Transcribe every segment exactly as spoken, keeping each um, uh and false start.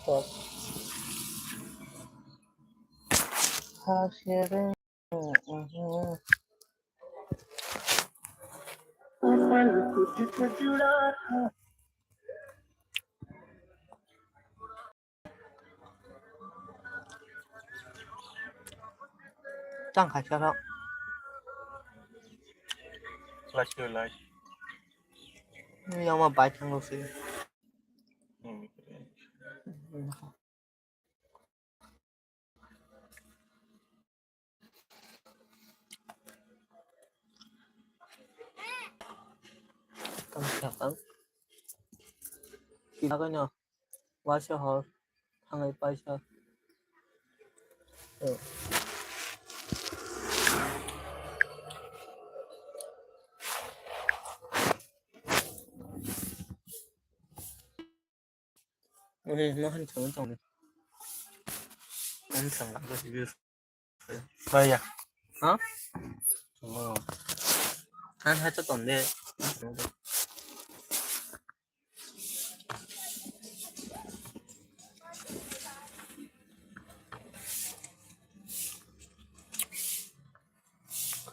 Kok. Ha, sere. Tang khai kha rok. Like to like. Yang ma bai thang rok se. Hmm. Tang sakang. Kinakoino waisa hor thangai paisa. Ui, no han chang chang. Han chang la ko si. Baya. Ha? Chang. Han ha cha ton de.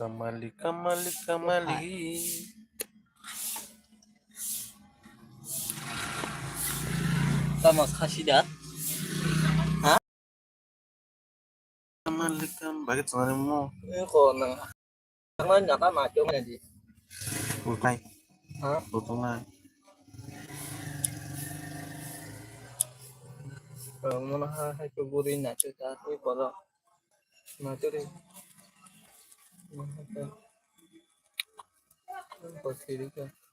Kamali, kamali, kamali. Tamo khasi da? Ha? Kamali, kam, bagit sanare mo. Ini ko nang. Nang nang ka ma chong na di. Utai. Ha? Utai. Mona ha hai ko buri na chu ta ni ko. Maturi.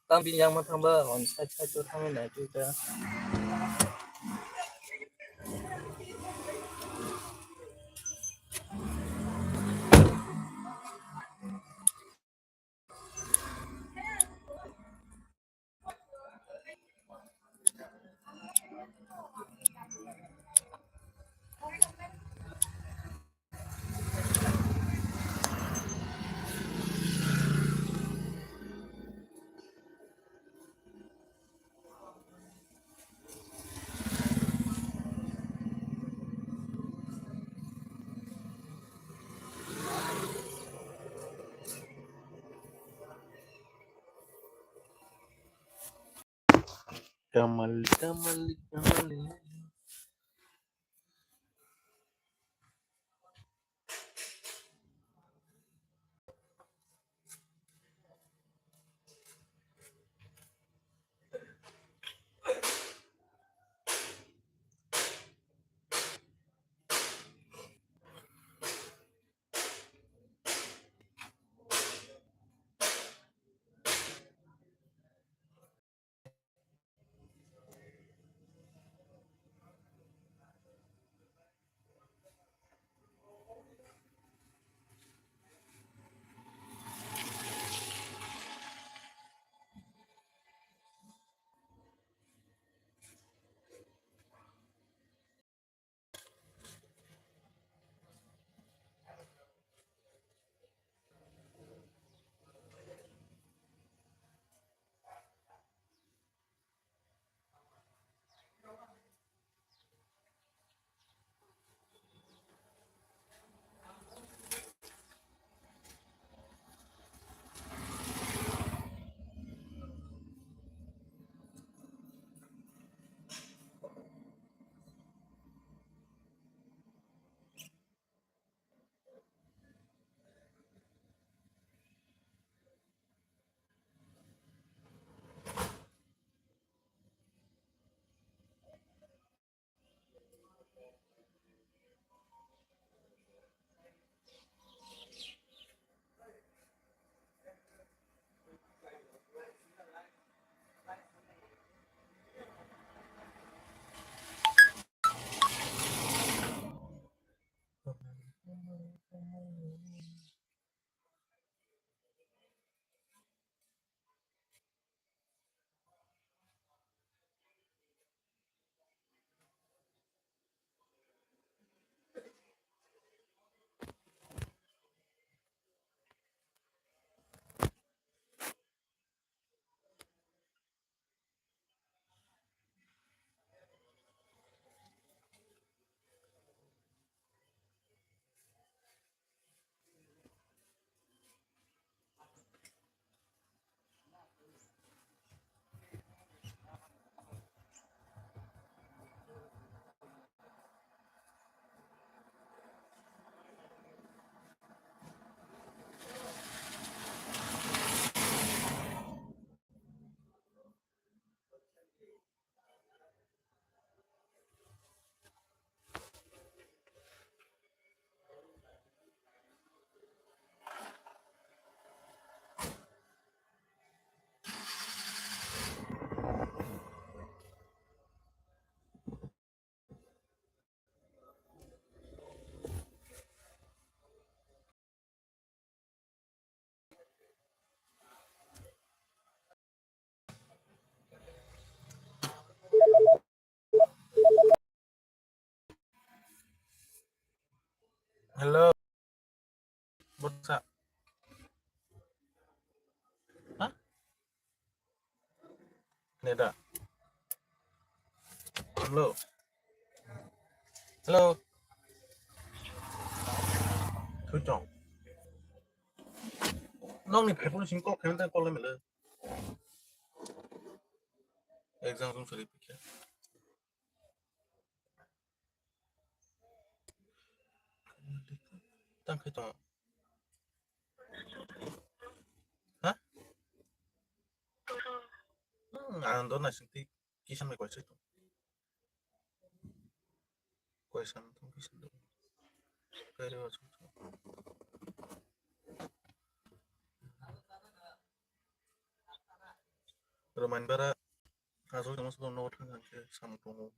Tam bini yang ma thangba on side side o thangwi nai twi ta. Kamali, kamali, kamali. Hello. Bwsa. Ha? Neda. Hello. Hello. Thwi tong. Nokni phaiphuru sing kok khaimani tang kol mele. Exam room sori pikha. Tang khai tong. Ha? Hmm, ang do na sing ti kisan mai kwaisa tong. Kwaisa tong kisan do. Kare wa sung sung. Roman bara aswk tongma swkang nogo thang thang khe samung tongo.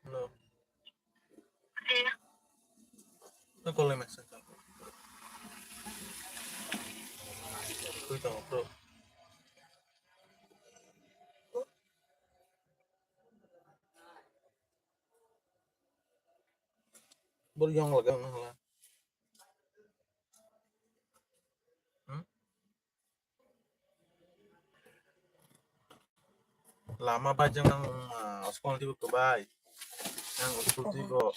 Hello. No call message. Koi tong bro. Bor yang lagi ang hala. Hmm? Lama bai jang ang, ah, school twi kwbai. Ang school twi bo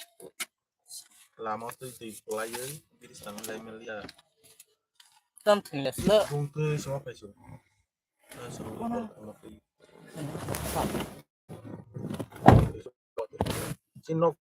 lama twi twi kwlaiwi biri sang lai melia. Tam thwinglesle. Bung twi sama paisu. Ah, sama twi. Sinok.